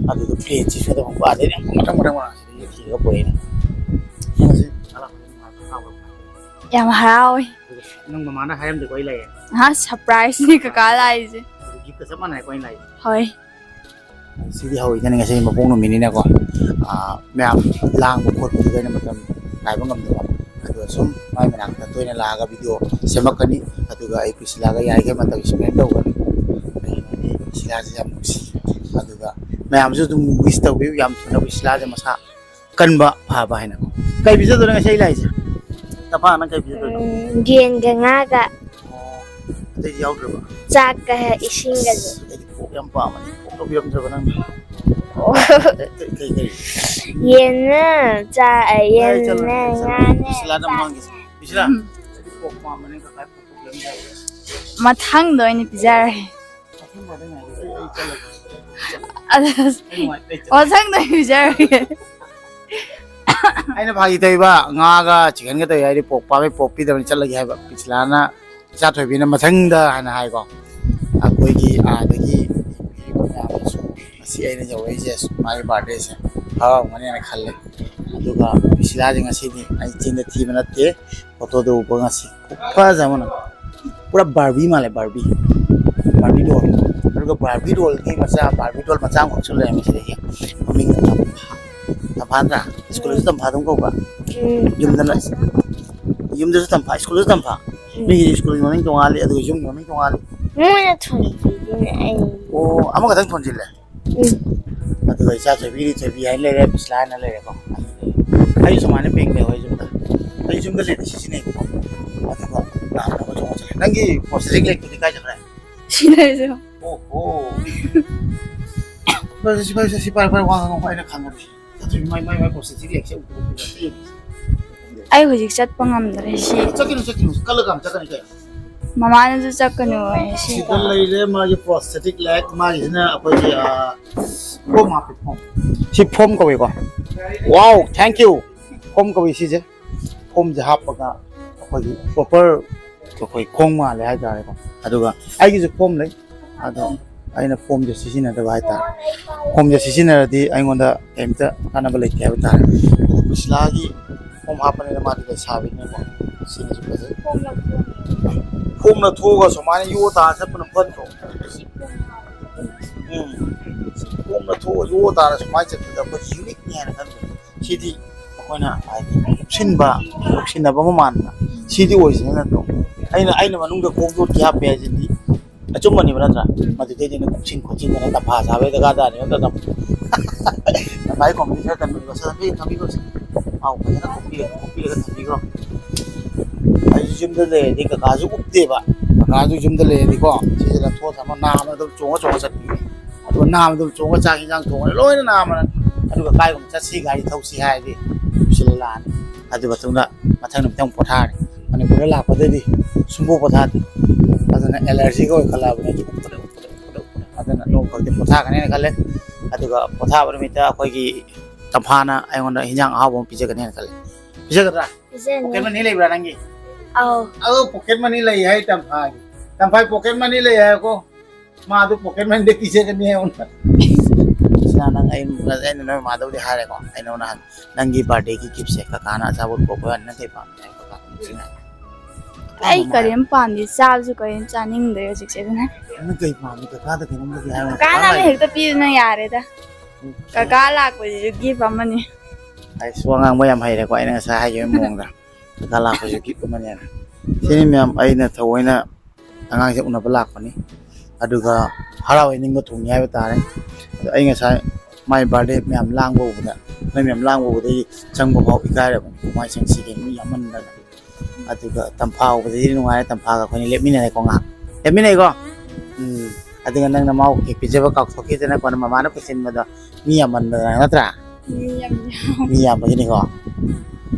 ꯑꯗꯨꯗꯣ ꯄ꯭ꯂꯦꯠꯁꯤ ꯁ꯭ꯋꯥꯏꯗ ꯑꯃꯨꯛ ꯄꯥꯗꯣꯏꯅꯦ꯫ ꯃꯊꯪ, ꯃꯊꯪ, ꯃꯊꯪ ꯁꯤꯗꯒꯤ ꯊꯤꯔꯒ ꯄꯨꯔꯛꯏꯅꯦ꯫ ꯌꯦꯡꯉꯁꯤ꯫ ꯌꯥꯝ ꯍꯔꯥꯎꯋꯦ꯫ ꯅꯪ ꯃꯃꯥꯅ ꯍꯥꯏꯔꯝꯗꯦꯀꯣ ꯑꯩ ꯂꯥꯛꯑꯦ? ꯑꯍꯥ, ꯁꯔꯄ꯭ꯔꯥꯏꯖꯅꯤ ꯀꯀꯥ ꯂꯥꯛꯏꯁꯦ꯫ ꯑꯗꯨ ꯒꯤꯐꯀ ꯆꯞ ꯃꯥꯟꯅꯩꯀꯣ ꯑꯩꯅ ꯂꯥꯛꯏꯁꯦ? ꯍꯣꯏ꯫ ꯁꯤꯗꯤ ꯍꯧꯋꯤꯗꯅ ꯉꯁꯤ ꯃꯄꯣꯛ ꯅꯨꯃꯤꯠꯅꯤꯅꯀꯣ꯫ ꯑꯥ, ꯃꯌꯥꯝ ꯂꯥꯡꯕ ꯈꯣꯠꯄꯗꯨꯗ ꯑꯩꯅ ꯃꯇꯝ ꯀꯥꯏꯕ ꯉꯝꯗꯕ꯫ ꯑꯗꯣ ꯁꯨꯝ ꯃꯥꯏ ꯃꯅꯥꯛꯇ ꯇꯣꯏꯅ ꯂꯥꯛꯑꯒ ꯚꯤꯗꯤꯑꯣ ꯁꯦꯝꯃꯛꯀꯅꯤ꯫ ꯑꯗꯨꯒ ꯑꯩ ꯄ꯭ꯔꯤꯁꯤꯂꯥꯒ ꯌꯥꯔꯤꯈꯩ ꯃꯇꯝ ꯁ꯭ꯄꯦꯟ ꯇꯧꯒꯅꯤ꯫ ꯑꯩ ꯄ꯭ꯔꯤꯁꯤꯂꯥꯁꯦ ꯌꯥꯝ ꯅꯨꯡꯁꯤ꯫ ꯑꯗꯨꯒ ꯃꯌꯥꯝꯁꯨ ꯑꯗꯨꯝ ꯋꯤꯁ ꯇꯧꯕꯤꯌꯨ, ꯌꯥꯝ ꯊꯨꯅ ꯄ꯭ꯔꯤꯁꯤꯂꯥꯁꯦ ꯃꯁꯥ ꯀꯟꯕ ꯐꯕ ꯍꯥꯏꯅꯀꯣ꯫ ꯀꯩ ꯄꯤꯖꯗꯣꯏꯅꯣ ꯉꯁꯤ ꯑꯩ ꯂꯥꯛꯏꯁꯦ? ꯇꯐꯥ, ꯅꯪ ꯀꯩ ꯄꯤꯖꯗꯣꯏꯅꯣ? ꯎꯝ, ꯌꯦꯟꯒ ꯉꯥꯒ꯫ ꯑꯣ, ꯑꯇꯩꯗꯤ ꯌꯥꯎꯗ꯭ꯔꯕ? ꯆꯥꯛꯀ ꯏꯁꯤꯡꯒꯁꯨ꯫ ꯑꯁ, ꯑꯩꯗꯤ ꯄꯣꯛ ꯌꯥꯝ ꯄꯥꯝꯕꯅꯦ꯫ ꯄꯣꯛ ꯂꯧꯕꯤꯔꯝꯗ꯭ꯔꯕ ꯅꯪꯅ? ꯑꯣ꯫ ꯀꯩ, ꯀꯩ, ꯀꯩ? ꯌꯦꯟꯅ ꯆꯥ-, ꯑ, ꯑꯩ ꯆꯠꯂꯣ, ꯌꯦꯟꯅ ꯑꯩ ꯆꯠꯂꯣ꯫ ꯉꯥꯅꯦ ꯄꯤꯁꯤꯂꯥꯗ ꯑꯃꯨꯛ ꯆꯥꯛ-, ꯍꯪꯒꯦꯁꯦ꯫ ꯄꯤꯁꯤꯂꯥ, ꯎꯝ꯫ ꯑꯩꯗꯤ ꯄꯣꯛ ꯄꯥꯝꯕꯅꯦ, ꯀꯀꯥ ꯄꯣꯛ ꯂꯧꯕꯤꯔꯝꯗ꯭ꯔꯕ? ꯃꯊꯪꯗ ꯑꯣꯏꯅ ꯄꯤꯖꯔꯒꯦ꯫ ꯑꯗꯨ ꯃꯊꯪꯗ ꯄꯤꯖꯔꯒꯦ꯫ ꯑꯩꯅ ꯐꯥꯒꯤ ꯇꯧꯔꯤꯕ, ꯉꯥꯒ ꯆꯤꯛꯀꯟꯒ ꯇꯧꯔꯤ ꯍꯥꯏꯗꯤ ꯄꯣꯛ ꯄꯥꯝꯃꯤ, ꯄꯣꯛ ꯄꯤꯗꯕꯅꯤ, ꯆꯠꯂꯒꯦ ꯍꯥꯏꯕ꯫ ꯄꯤꯁꯤꯂꯥꯅ ꯏꯆꯥ ꯊꯣꯏꯕꯤꯅ ꯃꯊꯪꯗ ꯍꯥꯏꯅ ꯍꯥꯏꯀꯣ꯫ ꯑꯩꯈꯣꯏꯒꯤ ꯑꯥꯗꯒꯤ ꯃꯌꯥꯝꯅꯁꯨ ꯉꯁꯤ ꯑꯩꯅ ꯌꯧꯔꯛꯏꯁꯦ ꯃꯥꯒꯤ ꯕꯥꯔꯗꯦꯁꯦ ꯍꯔꯥꯎꯔꯝꯒꯅꯦꯅ ꯈꯜꯂꯦ꯫ ꯑꯗꯨꯒ ꯄꯤꯁꯤꯂꯥꯁꯦ ꯉꯁꯤꯗꯤ ꯑꯩ ꯆꯤꯟꯗ ꯊꯤꯕ ꯅꯠꯇꯦ, ꯐꯣꯇꯣꯗ ꯎꯕ ꯉꯁꯤ꯫ ꯈꯨꯐꯖ ꯑꯃꯅ꯫ ꯄꯨꯔꯥ ꯕꯥꯔꯕꯤ ꯃꯥꯜꯂꯦ, ꯕꯥꯔꯕꯤ꯫ ꯕꯥꯔꯕꯤ ꯗꯣꯜ꯫ ꯑꯗꯨꯒ ꯕꯥꯔꯕꯤ ꯗꯣꯜꯒꯤ ꯃꯆꯥ, ꯕꯥꯔꯕꯤ ꯗꯣꯜ ꯃꯆꯥ ꯑꯃꯈꯛꯁꯨ ꯂꯩꯔꯝꯃꯤ ꯁꯤꯗꯒꯤ꯫ ꯃꯃꯤꯡ ꯇꯝꯐꯥ ꯅꯠꯇ꯭ꯔꯥ? ꯁ꯭ꯀꯨꯜꯗꯁꯨ ꯇꯝꯐꯥ ꯑꯗꯨꯝ ꯀꯧꯕ꯭ꯔꯥ? ꯎꯝ꯫ ꯌꯨꯝꯗꯅ, ꯌꯨꯝꯗꯁꯨ ꯇꯝꯐꯥ, ꯁ꯭ꯀꯨꯜꯗꯁꯨ ꯇꯝꯐꯥ? ꯃꯤꯒꯤ ꯁ꯭ꯀꯨꯜꯒꯤ ꯃꯃꯤꯡ ꯇꯣꯉꯥꯜꯂꯤ, ꯑꯗꯨꯒ ꯌꯨꯝꯒꯤ ꯃꯃꯤꯡ ꯇꯣꯉꯥꯜꯂꯤ꯫ ꯃꯣꯏꯅ ꯊꯣꯟꯕꯤꯗꯨꯅ ꯑꯩ ꯑꯣ, ꯑꯃꯈꯛꯇꯪ ꯊꯣꯟꯖꯤꯜꯂꯦ꯫ ꯎꯝ꯫ ꯑꯗꯨꯒ ꯏꯆꯥ ꯊꯣꯏꯕꯤꯒꯤꯗꯤ ꯊꯣꯏꯕꯤ ꯍꯥꯏꯅ ꯂꯩꯔꯦ, ꯕꯤꯁꯂꯥ ꯍꯥꯏꯅ ꯂꯩꯔꯦꯀꯣ꯫ ꯑꯩ ꯁꯨꯃꯥꯏꯅ ꯕꯦꯡ ꯂꯩ ꯍꯣꯏ ꯌꯨꯝꯗ꯫ ꯑꯩ ꯌꯨꯝꯗ ꯂꯩꯕ ꯁꯤꯖꯤꯟꯅꯩꯀꯣ꯫ ꯑꯗꯨꯒ ꯅꯥꯕ ꯆꯣꯡꯉ ꯆꯠꯂꯦ꯫ ꯅꯪꯒꯤ ꯄ꯭ꯔꯣꯁꯊꯦꯇꯤꯛ ꯂꯦꯒꯇꯨꯗꯤ ꯀꯥꯏ ꯆꯠꯈ꯭ꯔꯦ? ꯁꯤ ꯂꯩꯔꯁꯨ꯫ ꯑꯣ ꯍꯣ꯫ ꯐꯔꯦ, ꯁꯤ ꯐꯔꯦ, ꯁꯤ ꯐꯔꯦ, ꯐꯔꯦ, ꯋꯥ ꯉꯥꯡꯉꯛꯑꯣ, ꯑꯩꯅ ꯈꯪꯉꯗꯤ꯫ ꯆꯠꯇ꯭ꯔꯤ, ꯃꯥꯏ, ꯃꯥꯏ, ꯃꯥꯏ ꯄ꯭ꯔꯣꯁꯊꯦꯇꯤꯛ ꯂꯦꯒꯁꯦ ꯎꯕ ꯎꯕ ꯆꯠꯇ꯭ꯔꯤ꯫ ꯑꯩ ꯍꯧꯖꯤꯛ ꯆꯠꯄ ꯉꯝꯗ꯭ꯔꯦ ꯁꯤ꯫ ꯆꯠꯀꯅꯨ, ꯆꯠꯀꯅꯨ, ꯀꯜꯂꯒ ꯑꯃ ꯆꯠꯀꯅꯤ ꯀꯩꯅꯣ꯫ ꯃꯃꯥꯅꯁꯨ ꯆꯠꯀꯅꯨ ꯍꯥꯏ ꯁꯤ꯫ ꯁꯤꯗ ꯂꯩꯔꯦ ꯃꯥꯒꯤ ꯄ꯭ꯔꯣꯁꯊꯦꯇꯤꯛ ꯂꯦꯒ, ꯃꯥꯒꯤꯁꯤꯅ ꯑꯩꯈꯣꯏꯒꯤ, ꯑ, ꯐꯣꯝ ꯍꯥꯞꯄꯤ, ꯐꯣꯝ꯫ ꯁꯤ ꯐꯣꯝ ꯀꯧꯏꯀꯣ꯫ Wow, thank you. ꯐꯣꯝ ꯀꯧꯏ ꯁꯤꯁꯦ꯫ ꯐꯣꯝꯁꯦ ꯍꯥꯞꯄꯒ ꯑꯩꯈꯣꯏꯒꯤ ꯄ꯭ꯔꯣꯄꯔ ꯑꯩꯈꯣꯏ ꯈꯣꯡ ꯃꯥꯜꯂꯦ ꯍꯥꯏꯇꯥꯔꯦꯀꯣ꯫ ꯑꯗꯨꯒ ꯑꯩꯒꯤꯁꯨ ꯐꯣꯝ ꯂꯩ, ꯑꯗꯣ ꯑꯩꯅ ꯐꯣꯝꯁꯦ ꯁꯤꯖꯤꯟꯅꯗꯕ ꯍꯥꯏꯇꯥꯔꯦ꯫ ꯐꯣꯝꯁꯦ ꯁꯤꯖꯤꯟꯅꯔꯗꯤ ꯑꯩꯉꯣꯟꯗ ꯀꯩꯝꯇ ꯀꯥꯟꯅꯕ ꯂꯩꯇꯦ ꯍꯥꯏꯕ ꯇꯥꯔꯦ꯫ ꯑꯗꯣ ꯄꯤꯁꯂꯥꯒꯤ ꯐꯣꯝ ꯍꯥꯞꯄꯅꯤꯅ ꯃꯥꯗꯤ ꯂꯩꯁꯥꯕꯤꯅꯤꯅꯀꯣ, ꯁꯤꯅꯁꯨ ꯐꯖꯩ꯫ ꯐꯣꯝꯅ ꯊꯣꯛꯑꯒ ꯁꯨꯃꯥꯏꯅ ꯌꯣ ꯇꯥꯔ ꯆꯠꯄꯅ ꯐꯠꯇ꯭ꯔꯣ? ꯎꯝ꯫ ꯐꯣꯝꯅ ꯊꯣꯛꯑ ꯌꯣ ꯇꯥꯔ ꯁꯨꯃꯥꯏꯅ ꯆꯠꯄꯗ ꯑꯩꯈꯣꯏ ꯌꯨꯅꯤꯛꯅꯤ ꯍꯥꯏꯅ ꯈꯟꯕ꯫ ꯁꯤꯗꯤ ꯑꯩꯈꯣꯏꯅ ꯍꯥꯏꯗꯤ ꯂꯨꯞꯁꯤꯟꯕ, ꯂꯨꯞꯁꯤꯟꯅꯕ ꯑꯃ ꯃꯥꯟꯕ꯫ ꯁꯤꯗꯤ ꯑꯣꯔꯤꯖꯤꯅꯦꯜ ꯅꯠꯇ꯭ꯔꯣ? ꯑꯩꯅ, ꯑꯩꯅ ꯃꯅꯨꯡꯗ ꯈꯣꯡꯗꯣꯠꯀꯦ ꯍꯥꯞꯄꯦ ꯍꯥꯏꯁꯤꯗꯤ ꯑꯆꯨꯝꯕꯅꯦꯕ ꯅꯠꯇ꯭ꯔꯥ? ꯃꯗꯨꯗꯩꯗꯤ ꯑꯩꯅ ꯀꯨꯞꯁꯤꯟ ꯈꯣꯠꯆꯤꯟꯗꯅ ꯇꯝꯐꯥ ꯁꯥꯕꯒꯤ ꯗꯔꯀꯥꯔ ꯇꯥꯗꯦ, ꯅꯠꯇ꯭ꯔꯥ? ꯇꯝꯐꯥ ꯇꯝꯐꯥꯒꯤ ꯀꯣꯃꯦꯗꯤ ꯈꯔ ꯇꯝꯕꯤꯔꯣ, ꯁꯥꯟꯅꯕꯤ ꯊꯝꯕꯤꯈ꯭ꯔꯣ ꯁꯦ꯫ ꯃꯥꯕꯨ ꯐꯖꯅ ꯀꯨꯞꯄꯤꯔꯒ, ꯀꯨꯞꯄꯤꯔꯒ ꯊꯝꯕꯤꯈ꯭ꯔꯣ꯫ ꯑꯩꯁꯨ ꯌꯨꯝꯗ ꯂꯩꯔꯗꯤ ꯀꯀꯥꯁꯨ ꯎꯞꯇꯦꯕ꯫ ꯀꯀꯥꯁꯨ ꯌꯨꯝꯗ ꯂꯩꯔꯗꯤꯀꯣ, ꯁꯤꯁꯦ ꯂꯧꯊꯣꯛꯑ ꯊꯝꯃ ꯅꯥꯝꯃ ꯑꯗꯨꯝ ꯆꯣꯡꯉ ꯆꯣꯡꯉ ꯆꯠꯄꯤꯅꯦ꯫ ꯑꯗꯨꯒ ꯅꯥꯝꯃ ꯑꯗꯨꯝ ꯆꯣꯡꯉ ꯆꯥꯛ ꯏꯟꯖꯥꯡ ꯊꯣꯡꯉ ꯂꯣꯏꯅ ꯅꯥꯝꯃꯅ꯫ ꯑꯗꯨꯒ ꯀꯥꯏꯒꯨꯝꯕ ꯆꯠꯁꯤ, ꯒꯥꯔꯤ ꯊꯧꯁꯤ ꯍꯥꯏꯔꯗꯤ ꯎꯞꯁꯤꯜꯂ ꯂꯥꯛꯑꯅꯤ꯫ ꯑꯗꯨ ꯃꯇꯨꯡꯗ ꯃꯊꯪ ꯅꯨꯃꯤꯠꯇ ꯑꯃꯨꯛ ꯄꯣꯊꯥꯔꯅꯤ꯫ ꯃꯅꯤꯄꯨꯔꯗ ꯂꯥꯛꯄꯗꯩꯗꯤ ꯁꯨꯡꯄꯣ ꯄꯣꯊꯥꯗꯦ꯫ ꯑꯗꯨꯅ ꯑꯦꯂꯔꯖꯤꯒ ꯑꯣꯏꯈꯠꯂꯛꯑꯕꯅꯦ꯫ ꯑꯗꯨꯅ ꯅꯣꯡ ꯈꯛꯇꯤ ꯄꯣꯊꯥꯒꯅꯦꯅ ꯈꯜꯂꯦ꯫ ꯑꯗꯨꯒ ꯄꯣꯊꯥꯕ ꯅꯨꯃꯤꯠꯇ ꯑꯩꯈꯣꯏꯒꯤ ꯇꯝꯐꯥꯅ ꯑꯩꯉꯣꯟꯗ ꯍꯤꯟꯖꯥꯡ ꯑꯍꯥꯎꯕ ꯑꯃ ꯄꯤꯖꯒꯅꯦꯅ ꯈꯜꯂꯦ꯫ ꯄꯤꯖꯒꯗ꯭ꯔꯥ? ꯄꯤꯖꯅꯤ꯫ ꯄꯣꯀꯦꯠ ꯃꯅꯤ ꯂꯩꯕ꯭ꯔꯥ ꯅꯪꯒꯤ? ꯑꯧ꯫ ꯑꯗꯣ ꯄꯣꯀꯦꯠ ꯃꯅꯤ ꯂꯩ ꯍꯥꯏ ꯇꯝꯐꯥꯒꯤ꯫ ꯇꯝꯐꯥꯏ ꯄꯣꯀꯦꯠ ꯃꯅꯤ ꯂꯩ ꯍꯥꯏꯀꯣ꯫ ꯃꯥ ꯑꯗꯨ ꯄꯣꯀꯦꯠ ꯃꯅꯤꯗ ꯄꯤꯖꯒꯅꯤ ꯍꯥꯏ ꯑꯩꯉꯣꯟꯗ꯫ ꯁꯤꯅ ꯅꯪ ꯑꯩ, ꯑꯩꯅ ꯅꯣꯏ ꯃꯥꯗꯕꯨꯗꯤ ꯍꯥꯏꯔꯦꯀꯣ꯫ ꯑꯩꯅ ꯅꯍꯥꯟ ꯅꯪꯒꯤ ꯕꯥꯔꯗꯦꯒꯤ ꯒꯤꯐꯁꯦ ꯀꯀꯥꯅ ꯑꯆꯥꯄꯣꯠ ꯄꯨꯔꯛꯄ ꯌꯥꯅꯤ, ꯅꯪ ꯀꯩ ꯄꯥꯝꯃꯤ ꯍꯥꯏ ꯀꯀꯥ ꯁꯤꯅ꯫ ꯑꯩ ꯀꯔꯤꯝ ꯄꯥꯝꯗꯦ, ꯆꯥꯕꯁꯨ ꯀꯔꯤꯝ ꯆꯥꯅꯤꯡꯗ꯭ꯔꯦ ꯍꯧꯖꯤꯛꯁꯦ ꯑꯗꯨꯅ꯫ ꯅꯪ ꯀꯩ ꯄꯥꯝꯃꯤ? ꯀꯀꯥꯗ ꯀꯩꯅꯣꯝꯗꯗꯤ ꯍꯥꯏꯌꯣ꯫ ꯀꯀꯥꯅ ꯑꯃ ꯍꯦꯛꯇ ꯄꯤꯕꯅ ꯌꯥꯔꯦꯗ꯫ ꯀꯀꯥ ꯂꯥꯛꯄꯁꯤꯁꯨ ꯒꯤꯐ ꯑꯃꯅꯤ꯫ ꯑꯩꯁ, ꯋꯥ ꯉꯥꯡꯕ ꯌꯥꯝ ꯍꯩꯔꯦꯀꯣ, ꯑꯩꯅ ꯉꯁꯥꯏ ꯍꯥꯏꯈꯤꯕ ꯃꯑꯣꯡꯗ꯫ ꯀꯀꯥ ꯂꯥꯛꯄꯁꯤꯁꯨ ꯒꯤꯐ ꯑꯃꯅꯦꯅ꯫ ꯁꯤꯅꯤ ꯃꯌꯥꯝ, ꯑꯩꯅ ꯊꯑꯣꯏꯅ ꯑꯉꯥꯡꯁꯦ ꯎꯅꯕ ꯂꯥꯛꯄꯅꯤ, ꯑꯗꯨꯒ ꯍꯔꯥꯎ ꯍꯦꯟꯅꯤꯡꯕ ꯊꯣꯡꯉꯤ ꯍꯥꯏꯕ ꯇꯥꯔꯦ꯫ ꯑꯗꯣ ꯑꯩ ꯉꯁꯥꯏ ꯃꯥꯏ ꯕꯥꯔꯗꯦ ꯃꯌꯥꯝ ꯂꯥꯡꯕ ꯎꯕꯗ, ꯅꯣꯏ ꯃꯌꯥꯝ ꯂꯥꯡꯕ ꯎꯕꯗꯒꯤ ꯆꯪꯕ ꯐꯥꯎ ꯏꯀꯥꯏꯔꯕꯅꯤ, ꯀꯃꯥꯏꯅ ꯆꯪꯁꯤꯒꯦ, ꯃꯤ ꯌꯥꯝꯃꯟꯗꯅ꯫ ꯑꯗꯨꯒ ꯇꯝꯐꯥ ꯎꯕꯗꯗꯤ ꯅꯨꯡꯉꯥꯏꯔꯦ, ꯇꯝꯐꯥꯒ ꯑꯩꯈꯣꯏꯅꯤ ꯂꯦꯞꯃꯤꯟꯅꯔꯦꯀꯣ ꯉꯥꯏꯍꯥꯛ꯫ ꯂꯦꯞꯃꯤꯟꯅꯩꯀꯣ? ꯎꯝ꯫ ꯑꯗꯨꯒ ꯅꯪꯅ ꯃꯥꯕꯨ ꯀꯦꯛ ꯄꯤꯖꯕ ꯀꯥꯎꯊꯣꯛꯈꯤꯗꯅ ꯀꯣꯟꯅ ꯃꯃꯥꯅ ꯄꯨꯁꯤꯟꯕꯗꯣ, ꯃꯤ ꯌꯥꯝꯃꯟꯕꯗꯅ, ꯅꯠꯇ꯭ꯔꯥ? ꯃꯤ ꯌꯥꯝ ꯌꯥꯝ꯫ ꯃꯤ ꯌꯥꯝꯕꯒꯤꯅꯤꯀꯣ꯫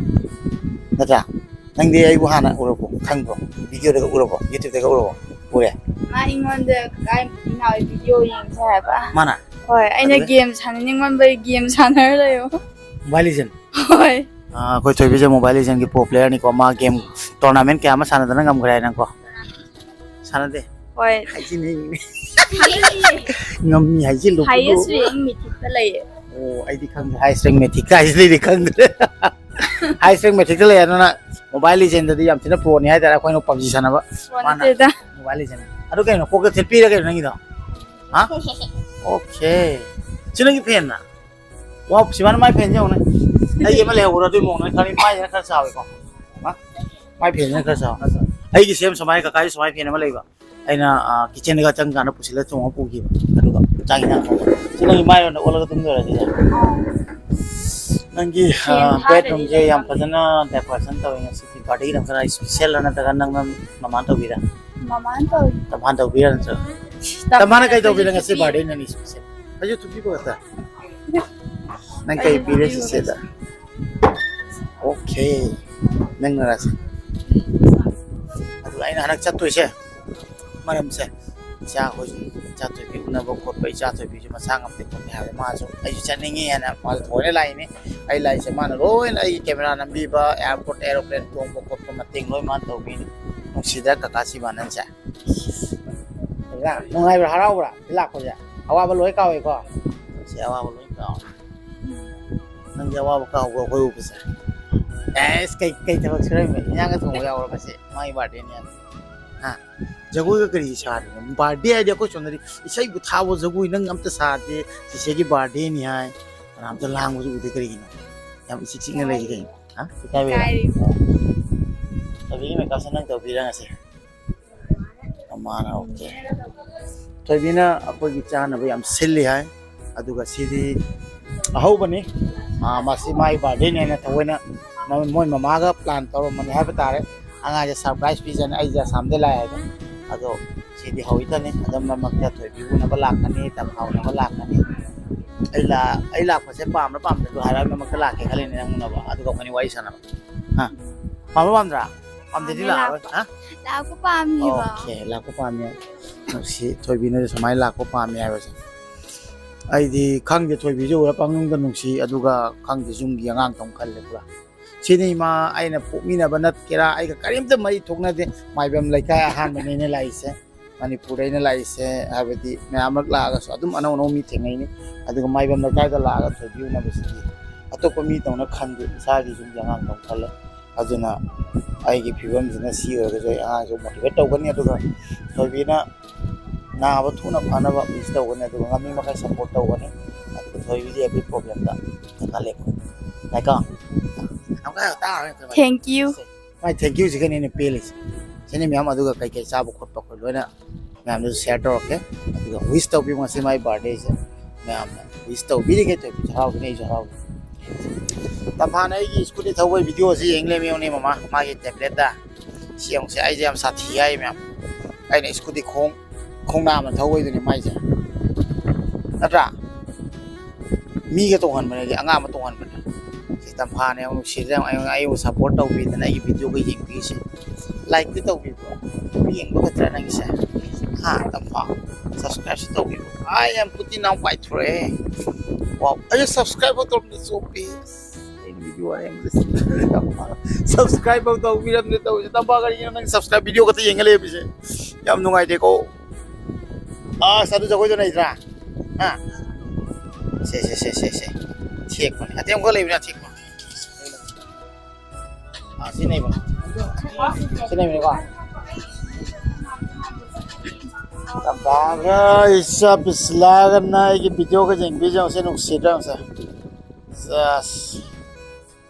ꯅꯠꯇ꯭ꯔꯥ? ꯅꯪꯗꯤ ꯑꯩꯕꯨ ꯍꯥꯟꯅ ꯎꯔꯕꯣ? ꯈꯪꯕ꯭ꯔꯣ? ꯚꯤꯗꯤꯑꯣꯗꯒ ꯎꯔꯕꯣ? YouTubeꯇꯒ ꯎꯔꯕꯣ? ꯎꯔꯦ? ꯃꯥ ꯑꯩꯉꯣꯟꯗ ꯀꯥꯏ ꯃꯤꯅꯥꯎ ꯚꯤꯗꯤꯑꯣ ꯌꯦꯡꯁꯦ ꯍꯥꯏꯕ꯫ ꯃꯥꯅ? ꯍꯣꯏ, ꯑꯩꯅ ꯑꯗꯨꯒ? ꯒꯦꯝ ꯁꯥꯟꯅꯅꯤꯡꯃꯟꯕꯒꯤ ꯒꯦꯝ ꯁꯥꯟꯅꯔ ꯂꯩꯌꯣ꯫ Mobile Legend? ꯍꯣꯏ꯫ ꯑꯥ, ꯑꯩꯈꯣꯏ ꯊꯣꯏꯕꯤꯁꯦ Mobile Legendꯒꯤ pro playerꯅꯤꯀꯣ꯫ ꯃꯥ ꯒꯦꯝ tournament ꯀꯌꯥ ꯑꯃ ꯁꯥꯟꯅꯗꯅ ꯉꯝꯈ꯭ꯔꯦ ꯍꯥꯏ ꯅꯪꯀꯣ? ꯁꯥꯟꯅꯗꯦ? ꯍꯣꯏ꯫ ꯍꯥꯏꯖꯤꯟꯅꯩꯅꯦ꯫ ꯉꯝꯃꯤ ꯍꯥꯏꯖꯤꯜꯂꯨ꯫ Highest rank Mythicꯇ ꯂꯩꯌꯦ꯫ ꯑꯣ, ꯑꯩꯗꯤ ꯈꯪꯗꯦ꯫ Highest rank Mythicꯀ ꯍꯥꯏꯁꯤꯗꯤ ꯑꯩꯗꯤ ꯈꯪꯗ꯭ꯔꯦ꯫ Highest rank Mythicꯇ ꯂꯩ ꯑꯗꯨꯅ Mobile Legendꯗꯗꯤ ꯌꯥꯝ ꯊꯤꯅ proꯅꯤ ꯍꯥꯏꯇꯥꯔꯦ, ꯑꯩꯈꯣꯏꯅ PUBG ꯁꯥꯟꯅꯕ꯫ Pro ꯃꯥꯅ ꯅꯠꯇꯦꯗ꯫ Mobile Legend꯫ ꯑꯗꯨ ꯀꯩꯅꯣ, ꯀꯣꯛꯇ ꯊꯦꯠꯄꯤꯔ ꯀꯩꯅꯣ ꯅꯪꯒꯤꯗꯣ? ꯍꯥ? Okay꯫ ꯁꯤ ꯅꯪꯒꯤ fanꯂ? ꯋꯥꯎ, ꯁꯤꯕꯥꯅ ꯃꯥꯏ fanꯁꯦ ꯌꯦꯡꯉꯨꯅꯦ꯫ ꯑꯩꯒꯤ ꯑꯃ ꯂꯩꯍꯧꯕ꯭ꯔꯣ? ꯑꯗꯨꯏ ꯃꯑꯣꯡꯗ ꯈꯪꯉꯤ꯫ ꯃꯥꯏꯁꯤꯅ ꯈꯔ ꯆꯥꯎꯋꯤꯀꯣ꯫ ꯍꯥ? ꯃꯥꯏ fanꯁꯤꯅ ꯈꯔ ꯆꯥꯎꯋꯤ꯫ ꯑꯩꯒꯤ same ꯁꯨꯃꯥꯏꯅ ꯀꯀꯥꯒꯤ ꯁꯨꯃꯥꯏ fan ꯑꯃ ꯂꯩꯕ꯫ ꯑꯩꯅ, ꯑ, kitchenꯗꯒ ꯆꯪꯀꯥꯟꯗ ꯄꯨꯁꯤꯜꯂ ꯊꯣꯡꯉ ꯄꯨꯈꯤꯕ꯫ ꯑꯗꯨꯒ ꯆꯥꯛ ꯏꯟꯖꯥꯡ ꯊꯣꯡꯕ꯫ ꯁꯤ ꯅꯪꯒꯤ ꯃꯥꯏ ꯑꯣꯏꯅ ꯑꯣꯜꯂꯒ ꯇꯨꯝꯗꯣꯏꯔꯣ ꯁꯤꯁꯦ? ꯅꯪꯒꯤ, ꯑ, fan ꯊꯥꯗ꯭ꯔꯗꯤ bedroomꯁꯦ ꯌꯥꯝ ꯂꯩꯐꯝ ꯐꯖꯅ decoration ꯇꯧꯋꯤ ꯉꯁꯤꯗꯤ꯫ Birthdayꯒꯤꯗꯃꯛꯇ special ꯅꯠꯇ꯭ꯔꯒ ꯅꯪꯅ ꯃꯃꯥꯅ ꯇꯧꯕꯤꯔ? ꯃꯃꯥꯅ ꯇꯧꯋꯤ꯫ ꯇꯝꯐꯥꯅ ꯇꯧꯕꯤꯔ ꯅꯠꯇ꯭ꯔꯒ? ꯇꯝꯐꯥꯅ ꯇꯝꯐꯥꯅ ꯀꯩ ꯇꯧꯕꯤꯔ ꯉꯁꯤ ꯀꯩꯁꯨ birthdayꯅ ꯅꯤꯁꯨ? ꯑꯩꯁꯨ ꯊꯨꯞꯄꯤꯕ ꯈꯛꯇ꯫ ꯅꯪ ꯀꯩ ꯄꯤꯔꯦ ꯆꯤꯆꯦꯗ? Okay꯫ ꯅꯪꯅ ꯔꯥꯁꯤ꯫ ꯑꯗꯨꯒ ꯑꯩꯅ ꯍꯟꯗꯛ ꯆꯠꯇꯣꯏꯁꯦ, ꯃꯔꯝꯁꯦ, ꯏꯆꯥ ꯑꯩꯈꯣꯏꯁꯨ, ꯏꯆꯥ ꯊꯣꯏꯕꯤ ꯎꯅꯕ ꯈꯣꯠꯄ, ꯏꯆꯥ ꯊꯣꯏꯕꯤꯁꯨ ꯃꯁꯥ ꯉꯝꯗꯦ ꯈꯣꯠꯇꯦ ꯍꯥꯏꯕꯗ ꯃꯥꯁꯨ ꯑꯩꯁꯨ ꯆꯠꯅꯤꯡꯉꯤ ꯍꯥꯏꯅ ꯃꯥꯁꯨ ꯊꯑꯣꯏꯅ ꯂꯥꯛꯏꯅꯤ꯫ ꯑꯩ ꯂꯥꯛꯏꯁꯦ ꯃꯥꯅ ꯂꯣꯏꯅ ꯑꯩꯒꯤ camera ꯅꯝꯕꯤꯕ, airport, aeroplane ꯇꯣꯡꯕ ꯈꯣꯠꯄ ꯃꯇꯦꯡ ꯂꯣꯏ ꯃꯥꯅ ꯇꯧꯕꯤꯅꯤ꯫ ꯅꯨꯡꯁꯤꯗ꯭ꯔꯥ ꯀꯀꯥ ꯁꯤꯕꯥꯅꯟꯁꯦ? ꯅꯨꯡꯉꯥꯏꯕ꯭ꯔꯥ, ꯍꯔꯥꯎꯕ꯭ꯔꯥ ꯁꯤ ꯂꯥꯛꯄꯁꯦ? ꯑꯋꯥꯕ ꯂꯣꯏ ꯀꯥꯎꯋꯦꯀꯣ? ꯁꯤ ꯑꯋꯥꯕ ꯂꯣꯏ ꯀꯥꯎꯋꯦ꯫ ꯅꯪꯗꯤ ꯑꯋꯥꯕ ꯀꯥꯎꯕ꯭ꯔꯣ ꯑꯩꯈꯣꯏ ꯎꯕꯁꯦ? ꯑꯦꯁ, ꯀꯩ, ꯀꯩ ꯊꯕꯛ ꯁꯨꯔꯝꯃꯤ? ꯏꯟꯖꯥꯡꯒ ꯊꯣꯡꯕ ꯌꯥꯎꯔꯣ ꯉꯁꯤ? ꯃꯥꯒꯤ birthdayꯅꯦ ꯍꯥꯏꯕ꯫ ꯍꯥ? ꯖꯒꯣꯏꯒ ꯀꯔꯤ ꯁꯥꯗꯣꯏꯅꯣ? Birthday ꯍꯥꯏꯗꯤ ꯑꯩꯈꯣꯏ ꯁꯣꯝꯗꯗꯤ ꯏꯁꯩꯕꯨ ꯊꯥꯕ ꯖꯒꯣꯏ ꯅꯪ ꯑꯝꯇ ꯁꯥꯗꯦ, ꯆꯤꯆꯦꯒꯤ birthdayꯅꯤ ꯍꯥꯏ, ꯀꯅꯥꯝꯇ ꯂꯥꯡꯕꯁꯨ ꯎꯗꯦ, ꯀꯔꯤꯒꯤꯅꯣ? ꯌꯥꯝ ꯏꯆꯤꯛ ꯆꯤꯛꯅ ꯂꯩꯔꯤ ꯀꯩꯅꯣ? ꯍꯥ? ꯏꯀꯥꯏꯕ ꯌꯥꯏ? ꯏꯀꯥꯏꯔꯤꯕ꯫ ꯃꯦꯀꯞꯁꯦ ꯅꯪ ꯇꯧꯕꯤꯔ ꯉꯁꯤ? ꯃꯃꯥꯅ, ꯑꯣꯀꯦ꯫ ꯊꯣꯏꯕꯤꯅ ꯑꯩꯈꯣꯏꯒꯤ ꯆꯥꯅꯕ ꯌꯥꯝ ꯁꯤꯜꯂꯤ ꯍꯥꯏ꯫ ꯑꯗꯨꯒ ꯁꯤꯗꯤ ꯑꯍꯧꯕꯅꯤ꯫ ꯑꯥ, ꯃꯁꯤ ꯃꯥꯒꯤ ꯕꯥꯔꯗꯦꯅꯦꯅ ꯊꯑꯣꯏꯅ ꯃ-, ꯃꯣꯏ ꯃꯃꯥꯒ ꯄ꯭ꯂꯥꯟ ꯇꯧꯔꯝꯕꯅꯤ ꯍꯥꯏꯕ ꯇꯥꯔꯦ꯫ ꯑꯉꯥꯡꯁꯦ ꯁꯔꯄ꯭ꯔꯥꯏꯁ ꯄꯤꯖꯅꯤ, ꯑꯩꯁꯦ ꯑꯁꯥꯝꯗ ꯂꯥꯛꯑꯦ ꯍꯥꯏꯗꯣ꯫ ꯑꯗꯣ ꯁꯤꯗꯤ ꯍꯧꯏꯇꯅꯤ꯫ ꯑꯗꯨꯝ ꯃꯔꯛ ꯃꯔꯛꯇ ꯊꯣꯏꯕꯤ ꯎꯅꯕ ꯂꯥꯛꯀꯅꯤ, ꯇꯝꯐꯥ ꯎꯅꯕ ꯂꯥꯛꯀꯅꯤ꯫ ꯑꯩ ꯂꯥ-, ꯑꯩ ꯂꯥꯛꯄꯁꯦ ꯄꯥꯝꯕ꯭ꯔꯥ ꯄꯥꯝꯗꯕ꯭ꯔꯥ ꯍꯥꯏꯔꯒ ꯃꯔꯛꯇ ꯂꯥꯛꯀꯦ ꯈꯜꯂꯤꯅꯦ ꯅꯪ ꯎꯅꯕ꯫ ꯑꯗꯨꯒ ꯑꯩꯈꯣꯏꯅꯤ ꯋꯥꯔꯤ ꯁꯥꯟꯅꯕ꯫ ꯍꯥ? ꯄꯥꯝꯕ꯭ꯔꯥ ꯄꯥꯝꯗ꯭ꯔꯥ? ꯄꯥꯝꯗꯦꯗꯤ ꯄꯥꯝꯃꯦ, ꯂꯥꯛꯑꯔꯣꯏ꯫ ꯂꯥꯛꯄ-, ꯍꯥ? ꯂꯥꯛꯄ ꯄꯥꯝꯃꯤꯕ꯫ ꯑꯣꯀꯦ, ꯂꯥꯛꯄ ꯄꯥꯝꯃꯦ꯫ ꯅꯨꯡꯁꯤ, ꯊꯣꯏꯕꯤꯅꯁꯨ ꯁꯨꯃꯥꯏꯅ ꯂꯥꯛꯄ ꯄꯥꯝꯃꯦ ꯍꯥꯏꯕꯁꯦ꯫ ꯑꯩꯗꯤ ꯈꯪꯗꯦ, ꯊꯣꯏꯕꯤꯁꯦ ꯎꯔ ꯄꯪꯅꯨꯡꯗ ꯅꯨꯡꯁꯤ, ꯑꯗꯨꯒ ꯈꯪꯗꯦ, ꯌꯨꯝꯒꯤ ꯑꯉꯥꯡꯇꯧꯅ ꯈꯜꯂꯦ ꯄꯨꯔꯥ꯫ ꯁꯤꯅꯤ ꯏꯃꯥ, ꯑꯩꯅ ꯄꯣꯛꯃꯤꯟꯅꯕ ꯅꯠꯀꯦꯔꯥ, ꯑꯩꯒ ꯀꯔꯤꯝꯇ ꯃꯔꯤ ꯊꯣꯛꯅꯗꯦ꯫ ꯃꯥꯏꯕꯝ ꯂꯩꯀꯥꯏ ꯑꯍꯥꯟꯕꯅꯦ ꯑꯩꯅ ꯂꯥꯛꯏꯁꯦ꯫ ꯃꯅꯤꯄꯨꯔꯗ ꯑꯩꯅ ꯂꯥꯛꯏꯁꯦ, ꯍꯥꯏꯕꯗꯤ ꯃꯌꯥꯝ ꯑꯃ ꯂꯥꯛꯑꯒꯁꯨ ꯑꯗꯨꯝ ꯑꯅꯧ ꯑꯅꯧꯕ ꯃꯤ ꯊꯦꯡꯅꯩꯅꯤ꯫ ꯑꯗꯨꯒ ꯃꯥꯏꯕꯝ ꯂꯩꯀꯥꯏꯗ ꯂꯥꯛꯑꯒ ꯊꯣꯏꯕꯤ ꯎꯅꯕꯁꯤꯗꯤ ꯑꯇꯣꯞꯄ ꯃꯤꯗꯧꯅ ꯈꯟꯗꯦ, ꯏꯁꯥꯒꯤ ꯌꯨꯝꯒꯤ ꯑꯉꯥꯡꯗꯧꯅ ꯈꯜꯂꯦ꯫ ꯑꯗꯨꯅ ꯑꯩꯒꯤ ꯐꯤꯕꯝꯁꯤꯅ ꯁꯤ ꯑꯣꯏꯔꯒꯁꯨ ꯑꯩ ꯑꯉꯥꯡꯁꯨ ꯃꯣꯇꯤꯚꯦꯠ ꯇꯧꯒꯅꯤ, ꯑꯗꯨꯒ ꯊꯣꯏꯕꯤꯅ ꯅꯥꯕ ꯊꯨꯅ ꯐꯅꯕ ꯋꯤꯁ ꯇꯧꯒꯅꯤ, ꯑꯗꯨꯒ ꯉꯝꯃꯤ ꯃꯈꯩ ꯁꯞꯄꯣꯔꯠ ꯇꯧꯒꯅꯤ꯫ ꯑꯗꯨꯒ ꯊꯣꯏꯕꯤꯗꯤ ꯑꯦꯕ꯭ꯔꯤ ꯄ꯭ꯔꯣꯕ꯭ꯂꯦꯝꯗ ꯗꯔꯀꯥꯔ ꯂꯩꯀꯣ꯫ ꯂꯩꯀꯣ? ꯌꯥꯝ ꯀꯟꯅ ꯇꯥꯔꯔꯣꯏ꯫ Thank you꯫ My thank you ꯁꯤꯒꯅꯤ ꯑꯩꯅ ꯄꯦꯜꯂꯤꯁꯦ꯫ ꯁꯤꯅꯤ ꯃꯌꯥꯝ, ꯑꯗꯨꯒ ꯀꯩꯀꯩ ꯆꯥꯕ ꯈꯣꯠꯄ ꯑꯩꯈꯣꯏ ꯂꯣꯏꯅ ꯃꯌꯥꯝꯗꯁꯨ ꯁꯤꯌꯔ ꯇꯧꯔꯛꯀꯦ꯫ ꯑꯗꯨꯒ ꯋꯤꯁ ꯇꯧꯕꯤꯌꯨ ꯉꯁꯤ ꯃꯥꯏ ꯕꯥꯔꯗꯦꯁꯦ꯫ ꯃꯌꯥꯝꯅ ꯋꯤꯁ ꯇꯧꯕꯤꯔꯤꯈꯩ ꯊꯣꯏꯕꯤꯁꯨ ꯍꯔꯥꯎꯒꯅꯤ, ꯑꯩꯁꯨ ꯍꯔꯥꯎꯒꯅꯤ꯫ ꯇꯝꯐꯥꯅ ꯑꯩꯒꯤ ꯁ꯭ꯀꯨꯇꯤ ꯊꯧꯕꯒꯤ ꯚꯤꯗꯤꯑꯣꯁꯤ ꯌꯦꯡ ꯂꯩꯔꯝꯃꯤ ꯌꯦꯡꯉꯨꯅꯦ ꯃꯃꯥ, ꯃꯥꯒꯤ ꯇꯦꯕ꯭ꯂꯦꯠꯇ꯫ ꯁꯤ ꯌꯦꯡꯉꯨꯁꯦ, ꯑꯩꯁꯦ ꯌꯥꯝ ꯁꯥꯊꯤ ꯍꯥꯏ ꯃꯌꯥꯝ꯫ ꯑꯩꯅ ꯁ꯭ꯀꯨꯇꯤ ꯈꯣꯡ, ꯈꯣꯡꯅꯥ ꯑꯃ ꯊꯧꯕꯩꯗꯨꯅꯤ ꯃꯥꯏꯁꯦ꯫ ꯅꯠꯇ꯭ꯔꯥ? ꯃꯤꯒ ꯇꯣꯡꯍꯟꯕꯅꯗꯤ ꯑꯉꯥꯡ ꯑꯃ ꯇꯣꯡꯍꯟꯕꯅꯦ꯫ ꯁꯤ ꯇꯝꯐꯥꯅꯦ ꯌꯥꯝ ꯅꯨꯡꯁꯤꯗ꯭ꯔꯥ ꯌꯦꯡꯉꯣ, ꯑꯩꯉꯣꯟꯗ, ꯑꯩꯕꯨ ꯁꯞꯄꯣꯔꯠ ꯇꯧꯕꯤꯗꯅ ꯑꯩꯒꯤ ꯚꯤꯗꯤꯑꯣꯒ ꯌꯦꯡꯕꯤꯔꯤꯁꯦ꯫ ꯂꯥꯏꯛꯇꯤ ꯇꯧꯕꯤꯕ꯭ꯔꯣ? ꯌꯦꯡꯕ ꯈꯛꯇ꯭ꯔꯥ ꯅꯪꯒꯤꯁꯦ? ꯍꯥ, ꯇꯝꯐꯥ? ꯁꯕꯁꯀ꯭ꯔꯥꯏꯕꯁꯨ ꯇꯧꯕꯤꯕ꯭ꯔꯣ? ꯑꯥꯏ ꯑꯦꯝ ꯄꯨꯇꯤ ꯅꯥꯎ ꯄꯥꯏꯊꯣꯔꯛꯑꯦ꯫ ꯋꯥꯎ, ꯑꯩꯁꯨ ꯁꯕꯁꯀ꯭ꯔꯥꯏꯕ ꯐꯥꯎ ꯇꯧꯔꯝꯗꯦ, ꯆꯣꯞꯄꯤ꯫ ꯑꯩꯅ ꯚꯤꯗꯤꯑꯣ ꯌꯦꯡꯕꯗ ꯁꯕꯁꯀ꯭ꯔꯥꯏꯕ ꯐꯥꯎ ꯇꯧꯕꯤꯔꯝꯗꯦ ꯇꯧꯔꯤꯁꯦ꯫ ꯇꯝꯐꯥ ꯀꯔꯤꯒꯤꯅꯣ ꯅꯪ ꯁꯕꯁꯀ꯭ꯔꯥꯏꯕ ꯚꯤꯗꯤꯑꯣ ꯈꯛꯇ ꯌꯦꯡꯉ ꯂꯩꯕꯁꯦ? ꯌꯥꯝ ꯅꯨꯡꯉꯥꯏꯇꯦꯀꯣ꯫ ꯑꯁ, ꯑꯗꯨ ꯖꯒꯣꯏꯗꯣ ꯅꯩꯗ꯭ꯔꯥ? ꯍꯥ? ꯁꯦ, ꯁꯦ, ꯁꯦ, ꯁꯦ, ꯁꯦ꯫ ꯊꯦꯛꯄꯅꯦ꯫ ꯑꯇꯦꯝ ꯈꯔ ꯂꯩꯕꯅꯦ, ꯑꯊꯦꯛꯄ꯫ ꯑꯥ, ꯁꯤ ꯅꯩꯕꯅꯦ꯫ ꯁꯤ ꯅꯩꯕꯅꯦꯀꯣ꯫ ꯇꯝꯐꯥꯒ ꯏꯆꯥ ꯄꯤꯁꯂꯥꯒꯅ ꯑꯩꯒꯤ ꯚꯤꯗꯤꯑꯣꯒ ꯌꯦꯡꯕꯤꯖꯦ, ꯁꯦ ꯅꯨꯡꯁꯤꯗ꯭ꯔꯥ ꯌꯦꯡꯉꯨꯁꯦ꯫ ꯁꯦꯁ꯫